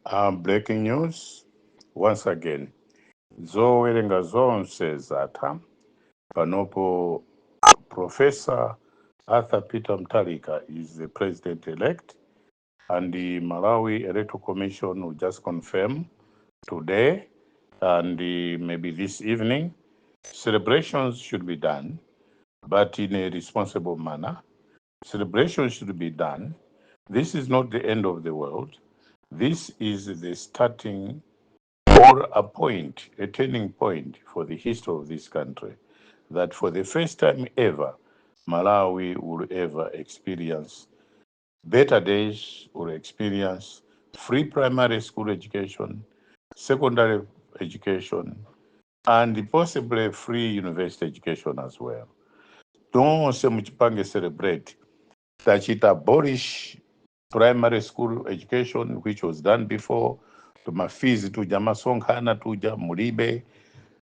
Breaking news once again. Zowerenga zonse zatha. Panopo Professor Arthur Peter Mutharika is the president-elect, and the Malawi Electoral Commission will just confirm today and maybe this evening. Celebrations should be done, but in a responsible manner. Celebrations should be done. This is not the end of the world. This is the starting or a point, a turning point for the history of this country. That for the first time ever, Malawi will ever experience better days, will experience free primary school education, secondary education, and possibly free university education as well. Tonse muchipange celebrate. Tachita abolish primary school education, which was done before. Tuma fees tuja masonkhana tuja mulibe.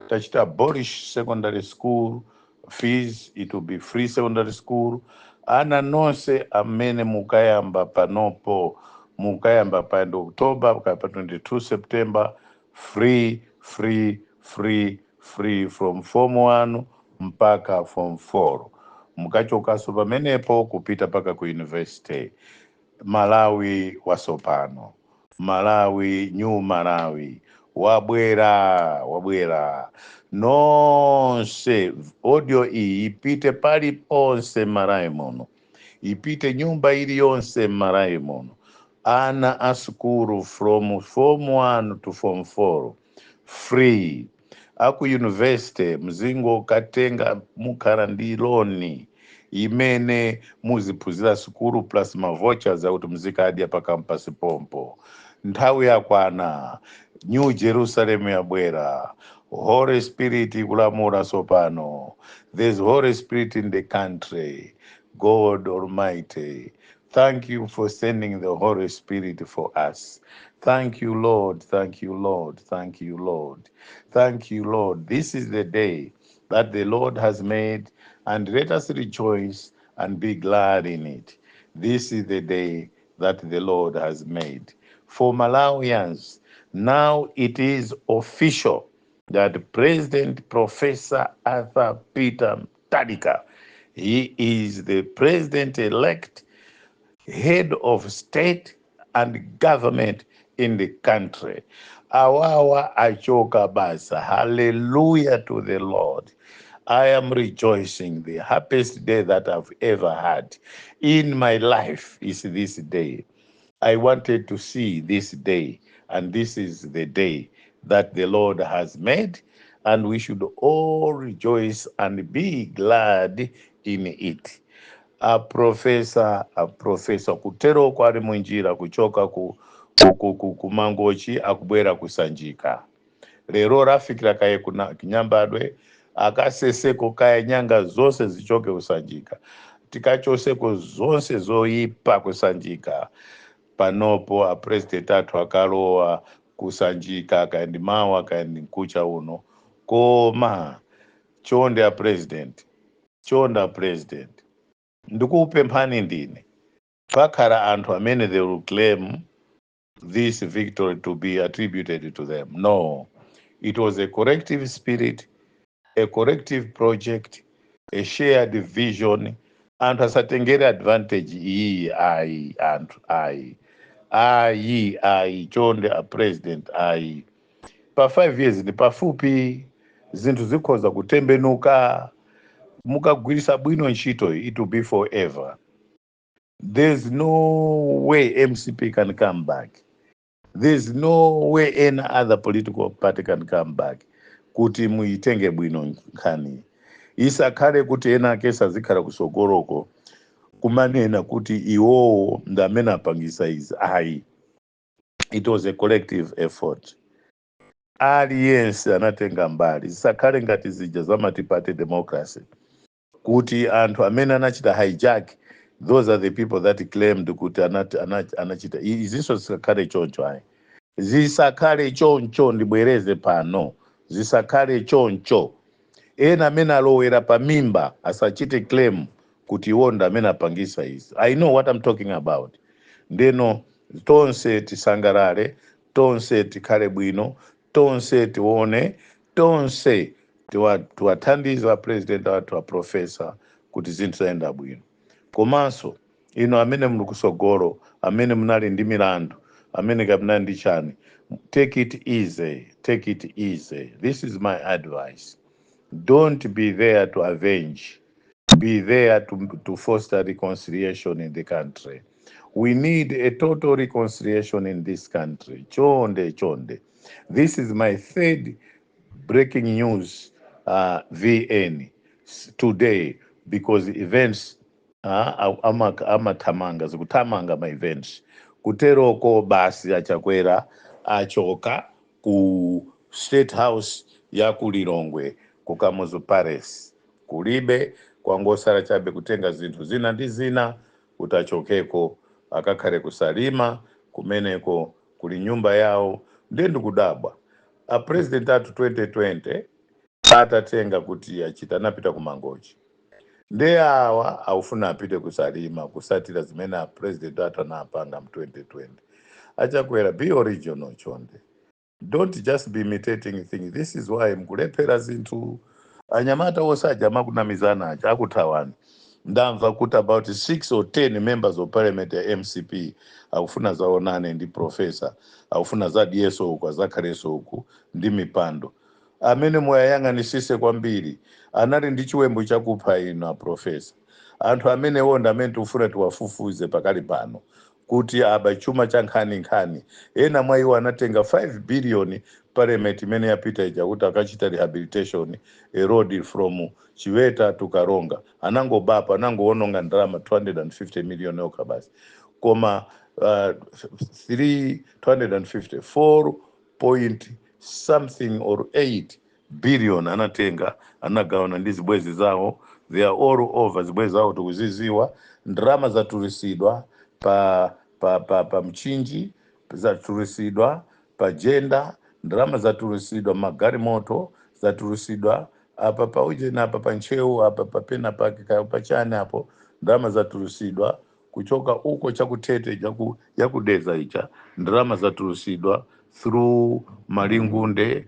Tachita abolish secondary school fees, it will be free secondary school. Ana nonse amene mukayamba panopo, mukayamba pa end October, pa 22 September, free, free, free, free from form 1 mpaka form 4. Mukachokaso pamenepo kupita paka ku university. Malawi wasopano, Malawi, new Malawi wabwera, wabwera. Nonse, audio iyi ipite paliponse Malawi muno, ipite nyumba iliyonse Malawi muno. Ana a sukulu from form 1 to form 4 free. Aku university mzingo katenga, mukhala ndi loan imene muziphunzira sukulu plus ma vouchers akuti muzikadya pa campus pompo. Nthawi yakwana, New Jerusalem yabwera, Holy Spirit ikulamula sopano. There's Holy Spirit in the country. God Almighty, thank you for sending the Holy Spirit for us. Thank you, Lord. Thank you, Lord. Thank you, Lord. Thank you, Lord. This is the day that the Lord has made, and let us rejoice and be glad in it. This is the day that the Lord has made. For Malawians, now it is official that President Professor Arthur Peter Mutharika, he is the president-elect, head of state and government in the country. Awawa achoka basa. Hallelujah to the Lord. I am rejoicing. The happiest day that I've ever had in my life is this day. I wanted to see this day, and this is the day that the Lord has made, and we should all rejoice and be glad in it. A professor, a professor kutero kwali munjira kuchoka ku Mangochi akubwera kusanjika. Lero rafikira kaye kuna Kinyambadwe, akaseseko kaye nyanga zonse zichoke kusanjika, tikachoseko zonse zoyipa kusanjika. Panopo a president athu akalowa kusanjika, kaendi mawa kaendi mkucha uno. Koma chonde a president, chonde a president, ndikupemphani ndine. Pakhala anthu amene they will claim this victory to be attributed to them. No, it was a corrective spirit, a corrective project, a shared vision. Anthu asatengere advantage iyi, ayi. Anthu ayi, ayi, ayi. Chonde a president, ayi. Pa 5 years ndi pafupi, zinthu zikhoza kutembenuka. Mukagwirisa bwino ntchito, it will be forever. There's no way MCP can come back. There's no way any other political party can come back. Kuti muitenge bwino nkhani, isakhale kuti ena ake azikhala kusogoloko kumanena kuti iwowo ndi amene apangisa izi, ayi. It was a collective effort, aliyense anatenga mbali. Zisakhale ngati zija za multi-party democracy, kuti anthu amene anachita hijack, those are the people that claimed kuti anachita izinso. Zisakhale choncho, ayi, zisakhale choncho. Ndibwereze pano, zisakhale choncho. Ena amene alowera pamimba asachite claim kuti iwo ndi amene apangisa izi. I know what I'm talking about. Ndeno tonse tisangalale. Tonse tikhale bwino, tonse tione, tonse tiwathandiza president athu a professor kuti zinthu zayenda bwino. Komanso ino amene muli kusogolo, amene munali ndi milandu, amene kapena ndi chani, take it easy, take it easy. This is my advice: don't be there to avenge, be there to foster reconciliation in the country. We need a total reconciliation in this country. Chonde, chonde. This is my third breaking news VN today because events amathamanga, zikuthamanga ma events. Kuteroko basi aChakwera achoka ku State House ya ku Lilongwe, ku Kamuzu Palace kulibe, kwangosala chabe kutenga zinthu zina ndi zina kuti achokeko, akakhale kuSalima kumeneko kuli nyumba yawo. Ndiye ndikudabwa, a president athu 2020 atatenga kuti achita, anapita ku Mangochi. Ndiye awa aufuna apite kuSalima kusatira zimene a president athu anapanga mu 2020. AChakwera, be original, chonde. Don't just be imitating things. This is why mkulephera zinthu. Anyamata osaja amakunamizana aja akuthawani. Ndamva kuti about 6 or 10 members of parliament ya MCP akufuna zaonane ndi professor, akufuna zadyeso uku, azakhalenso uku ndi mipando. Amene muyayang'anisise kwambiri anali ndi chiwembu chakupha inu a professor. Anthu amenewo ndi amene tikufuna tiwafufuze pakali pano kuti aba chuma cha nkhaninkhani. Ena mwa iwo anatenga 5 billion parliament imene yapita ija kuti akachita rehabilitation a road from Chiweta to Karonga. Anangobapa, anangoononga ndalama 250 million yokha basi, koma 3 254 point something or 8 billion anatenga, anagawana ndi zibwezi zawo. They are all over, zibwezi zawo tikuziziwa. Ndalama zatulusidwa pa Mchinji, zatulusidwa pa Jenda, ndalama zatulusidwa magalimoto, zatulusidwa apa pa ujeni, apa pa Ntcheu, apa papena pake pachani apo. Ndalama zatulusidwa kuchoka uko chakutete yakudeza icha. Ndalama zatulusidwa through Malingunde,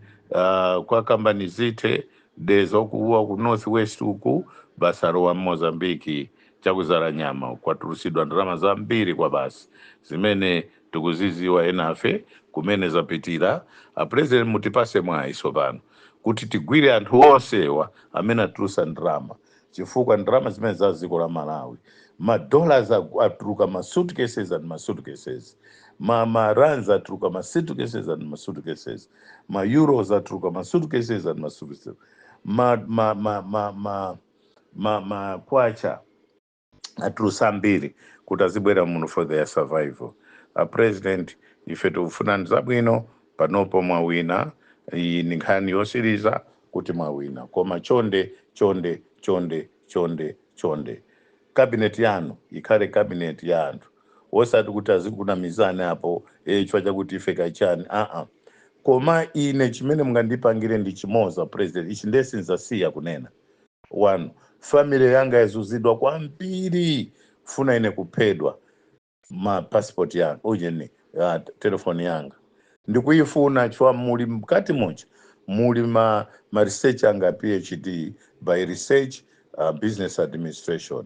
kwa kambani zite Deza ukuwa ku North West uku, basalowa Mozambiki chakuzala nyama, kwatulusidwa ndalama zambiri kwa basi zimene tikuziziwa enafe kumene zapitira. A president, mutipase mwayi tsopano kuti tigwire anthu onsewa amene atulusa ndalama, chifukwa ndalama zimene za dziko la Malawi, ma dollars atuluka ma suitcases and ma suitcases, ma rands atuluka ma suitcases and ma suitcases, ma euros atuluka ma suitcases and ma suitcases, ma kwacha atulusa ambiri kuti azibwera muno for their survival. A president, ife tikufuna zabwino. Panopo mwawina, iyi ni nkhani yosiriza kuti mwawina, koma chonde, chonde, chonde, chonde, chonde, cabinet yanu ikhale cabinet ya anthu, osati kuti azikunamizani apo chifukwa chakuti ife kachani aa. Koma ine chimene mungandipangire ndi chimoza, president, ichi ndesinzasiya kunena. One, family yanga yazuzidwa kwambiri kufuna ine kuphedwa. Ma passport yanga, ujeni, telefoni yanga ndikuifuna chifukwa muli mkati muja muli ma research anga, PhD by research, business administration.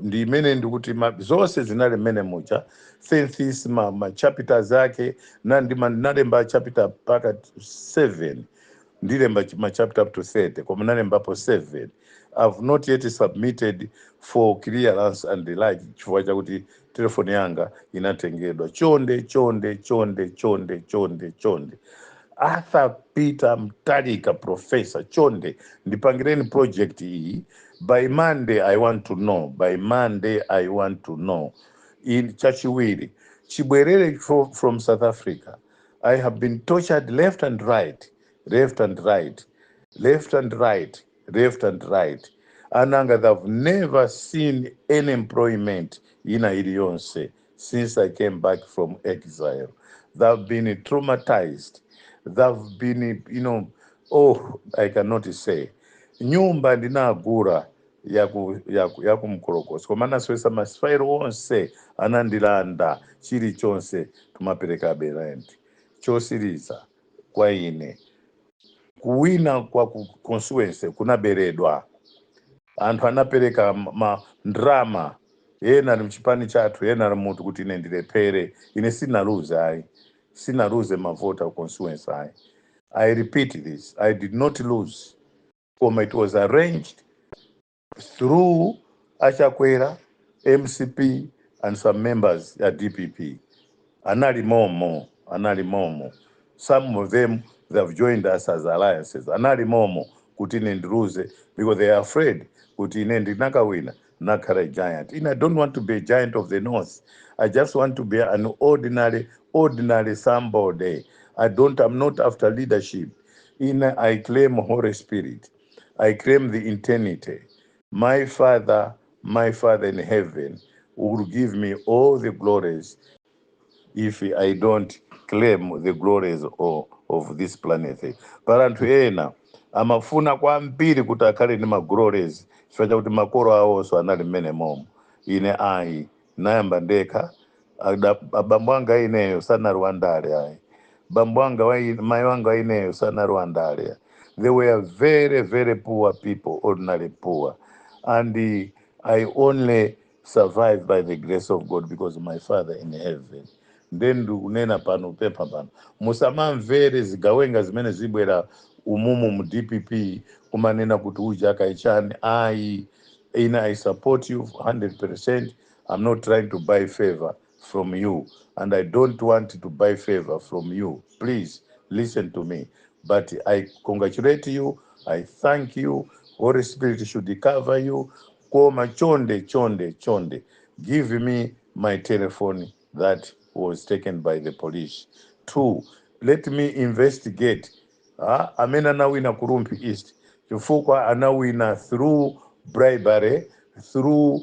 Ndi imene ndikuti zonse zinali mmene muja, thesis, ma chapters ake nalemba chapter paka 7, ndilemba ma chapter up to 30, koma nalembapo 7. I've not yet submitted for clearance and the like chifukwa chakuti telefoni yanga inatengedwa. Chonde, chonde, chonde, chonde, chonde, chonde, Arthur Peter Mutharika, professor, chonde ndipangireni project iyi. By Monday I want to know, by Monday I want to know. In chachiwiri, chibwerere from South Africa, I have been tortured left and right, left and right, left and right, left and right. Ananga, they've never seen any employment ina iliyonse since I came back from exile. They've been traumatized, they've been, oh, I cannot say. Nyumba ndinagura yaku Mkolokosi, koma anasowesa mafairo onse, anandilanda chilichonse, tumaperekabe rent. Chosiriza kwa ine, kuwina kwa ku constituency kunaberedwa. Anthu anapereka ma ndrama, ena ali mchipani chathu, ena ali munthu, kuti ine ndilephere. Ine sinaluze ayi, sinaluze mavota ku constituency ayi. I repeat this, I did not lose, koma it was arranged through Achakwera, MCP and some members ya DPP. Anali momo, anali momo. Some of them, they have joined us as alliances. Anali momo kuti ine ndiluze because they are afraid kuti ine ndinakawina nakhala a giant. Ine I don't want to be a giant of the north. I just want to be an ordinary somebody. I don't i'm not after leadership. Ine I claim Holy Spirit, I claim the eternity. My Father, my Father in heaven will give me all the glories if I don't claim the glories of this planet. But anthu ena amafuna kwambiri kuti akhale ndi ma glories chifukwa chakuti makolo awonso anali mmene momo. Ine ayi, nayamba ndekha. Abambo anga ineyo sanali wandale ayi. Bambo anga mai wanga ineyo sanali wandale. They were very, very poor people, ordinary poor, and I only survived by the grace of God because of my Father in heaven. Then ndikunena pano, pempha pano, musamamvere zigawenga zimene zibwera umumu mu DPP kumanena kuti uja akaichani ayi. Ine I support you 100%. I'm not trying to buy favor from you and I don't want to buy favor from you. Please listen to me. But I congratulate you, I thank you. Holy Spirit should cover you. Koma chonde, chonde, chonde, give me my telephone that was taken by the police. Two, let me investigate amene anawina ku Rumphi East, chifukwa anawina through bribery, through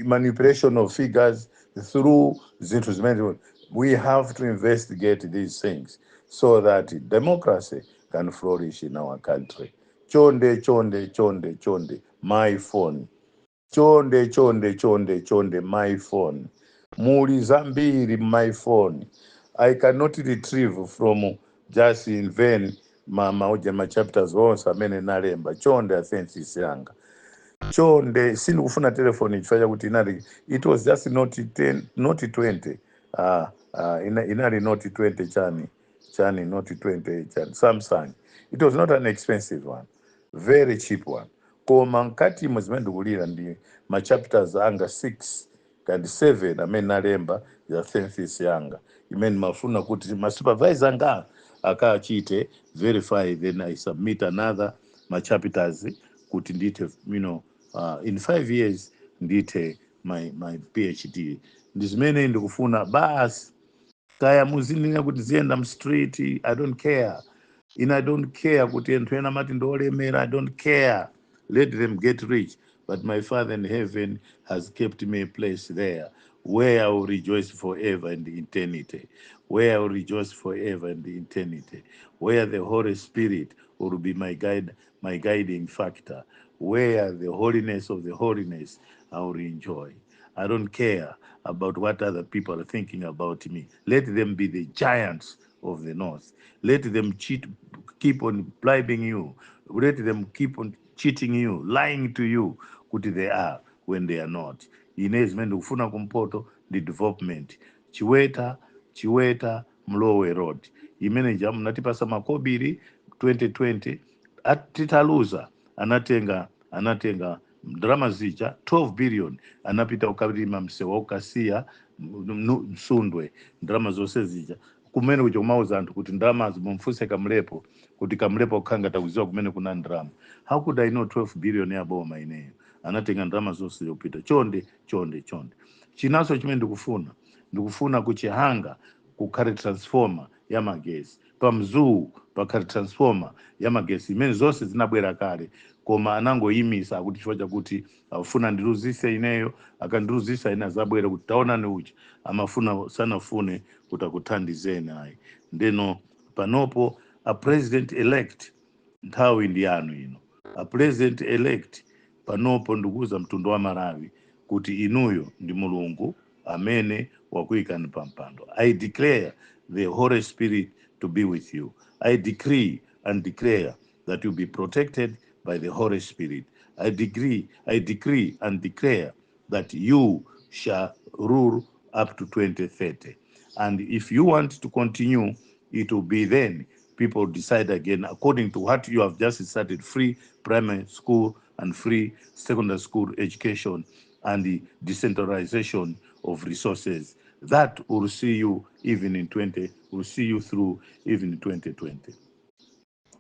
manipulation of figures, through zinthu zimene we have to investigate these things so that democracy can flourish in our country. Chonde, chonde, chonde, chonde, my phone. Chonde, chonde, chonde, chonde, my phone. Muli zambiri my phone. I cannot retrieve from just in vain mauja ma chapters onse amene nalemba. Chonde, thesis yanga, chonde. Sindikufuna telefoni chifukwa chakuti inali, it was just Note 10, Note 20, inali Note 20 chani chani, Note 20 chani, Samsung. It was not an expensive one, very cheap one, koma mkatimo zimene ndikulira ndi ma chapters anga 6 kandi 7 amene nalemba ya thesis yanga, imene mafuna kuti ma supervisor anga akachite verify, then I submit another ma chapters kuti ndithe in 5 years ndithe my PhD. Ndi zimene ndikufuna basi. Kaya muzinena kuti ziyenda mstreet, I don't care. Ine I don't care kuti anthu ena amati ndiolemera. I don't care. Let them get rich, but my Father in heaven has kept me a place there where I will rejoice forever in the eternity, where I will rejoice forever in the eternity, where the Holy Spirit will be my guide, my guiding factor, where the holiness of the holiness I will enjoy. I don't care about what other people are thinking about me. Let them be the giants of the north. Let them cheat, keep on bribing you. Let them keep on cheating you, lying to you, kuti they are when they are not. Ine zimene ndikufuna kumpoto ndi development. Chiweta, Chiweta Mlowe Road imene ija munatipasa makobiri 2020. Titaluza anatenga ndalama zija 12 billion, anapita kukalima msewu wa Ukasiya Msundwe. Ndalama zonse zija kumene kuja, kumauza anthu kuti ndalamazo mumfunse Kamlepo, kuti Kamlepo kukhanga takuziwa kumene kuna ndalama. How could I know 12 billion ya boma? Ineyo anatenga ndalama zonse zopita. Chonde, chonde, chonde. Chinanso chimene ndikufuna kuchihanga kukhale transformer ya magesi, pamzuu pakhale transformer ya magesi, imene zonse zinabwera kale koma anangoyimisa akuti chifukwa chakuti akufuna ndiluzise ineyo. Akandiluzisa ine, azabwera kuti taonani uja amafuna, sanafune kuti akuthandizeni ayi. Ndeno panopo a president elect, nthawi ndi yanu ino. A president elect, panopo ndikuuza mtundu wa Malawi kuti inuyo ndi Mulungu amene wakuyikani pa mpando. I declare the Holy Spirit to be with you. I decree and declare that you'll be protected by the Holy Spirit. I decree and declare that you shall rule up to 2030. And if you want to continue, it will be then people decide again according to what you have just started: free primary school and free secondary school education and the decentralization of resources. That will see you even in 20, will see you through even in 2020.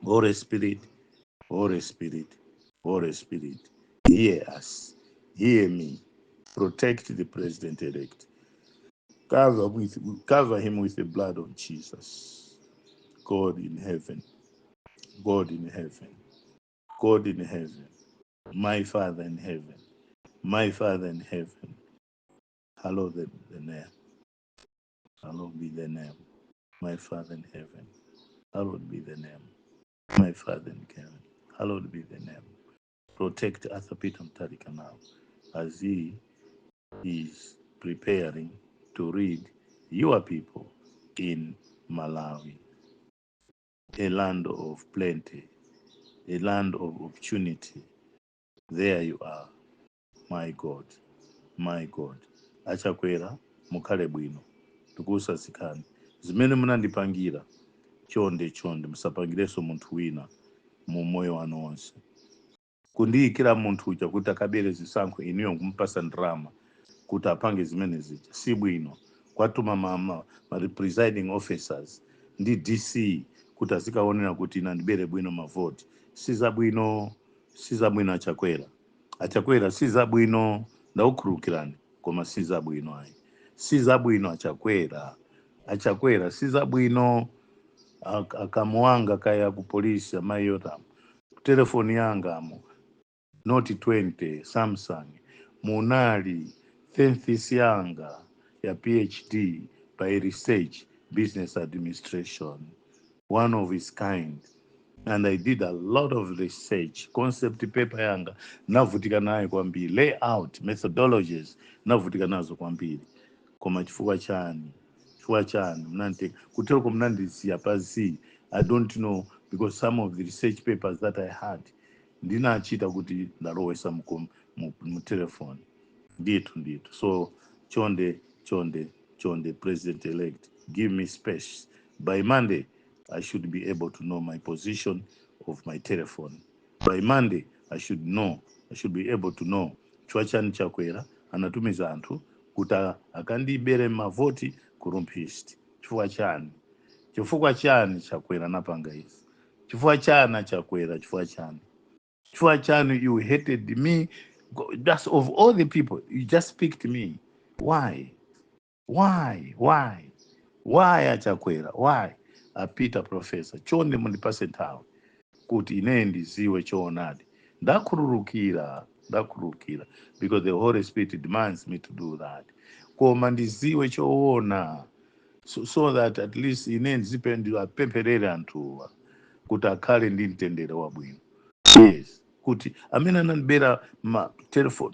Holy Spirit, Holy Spirit, Holy Spirit, hear us, hear me, protect the president elect. Cover him with the blood of Jesus. God in heaven, God in heaven, God in heaven, my Father in heaven, my Father in heaven. Hallowed the name, hallowed be the name, my Father in heaven. Hallowed be the name, my Father in heaven. Hallowed be the name. Protect Arthur Peter Mutharika now as he is preparing to lead your people in Malawi, a land of plenty, a land of opportunity. There you are, my God, my God. Achakwera, mukhale bwino, tikusasikani. Zimene munandipangira, chonde chonde, musapangirenso munthu wina mu moyo wanu wonse. Kundiyikira munthu uja kuti akabere zisankho, inuyo nkumupasa ndalama kuti apange zimene zija, si bwino. Kwatuma ma presiding officers ndi DC kuti azikaonera kuti ina ndibere bwino mavoti, si zabwino, si zabwino. Achakwera, Achakwera, si zabwino. Ndakukhululukirani, koma si zabwino ayi, si zabwino. Achakwera, Achakwera, si zabwino. Akamuwanga kaya ku polisi, amayi Yotamu, telefoni yanga amo Note 20 Samsung munali thesis yanga ya PhD by research, business administration, one of its kind, and I did a lot of research. Concept paper yanga navutika nayo kwambiri, layout, methodologies, navutika nazo kwambiri. Koma chifukwa chani, chifukwa chani mnanditenga kutereko, mnandisiya pasi? I don't know, because some of the research papers that I had ndinachita kuti ndalowesa mu telefoni. Ndithu ndithu. So chonde chonde chonde, president elect, give me space. By Monday I should be able to know my position of my telephone. By Monday I should know, I should be able to know chifukwa chani Chakwera anatumiza anthu kuti akandibere mavoti ku Rumphi East. Chifukwa chani, chifukwa chani Chakwera anapanga izi? Chifukwa chani, Chakwera? Chifukwa chani, chifukwa chani you hated me? Just of all the people, you just picked me. Why, why, why, why, Achakwera? Why? Apita professor, chonde mundipase nthawi kuti ine ndiziwe choonadi. Ndakhululukira, ndakhululukira, because the Holy Spirit demands me to do that, koma ndiziwe choona so that at least ine ndizipe ndiwapempherere anthuwa kuti akhale ndi mtendere wabwino. Yes, kuti amene anandibera ma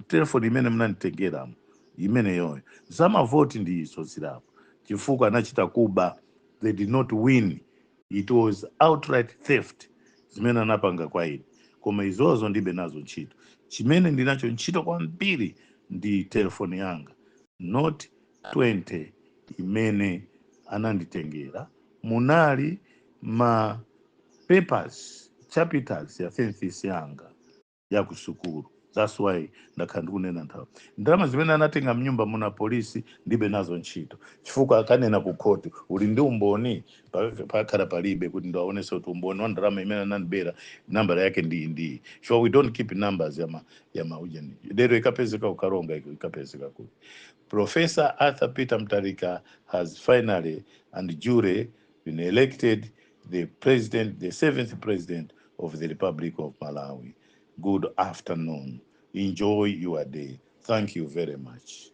telefoni imene munanditengeramo, imene yoyo zamavoti ndi izo zilapo, chifukwa anachita kuba. They did not win. It was outright theft zimene anapanga kwa ine. Koma izozo ndibe nazo ntchito. Chimene ndinacho ntchito kwambiri ndi telefoni yanga Note 20 imene ananditengera, munali ma papers, chapters ya thesis yanga ya kusukulu. That's why ndakhala ndikunena nthawi, ndalama zimene anatenga mnyumba muna polisi ndibe nazo ntchito, chifukwa akanena ku khoti, uli ndi umboni? Pakhala palibe kuti ndiwaonese kuti umboni wa ndalama imene anandibera, nambala yake ndi. Sure, we don't keep numbers ya maujeni. Lero ikapezeka ukaronga, ikapezeka kuti Professor Arthur Peter Mutharika has finally and duly been elected the president, the seventh president of the Republic of Malawi. Good afternoon. Enjoy your day. Thank you very much.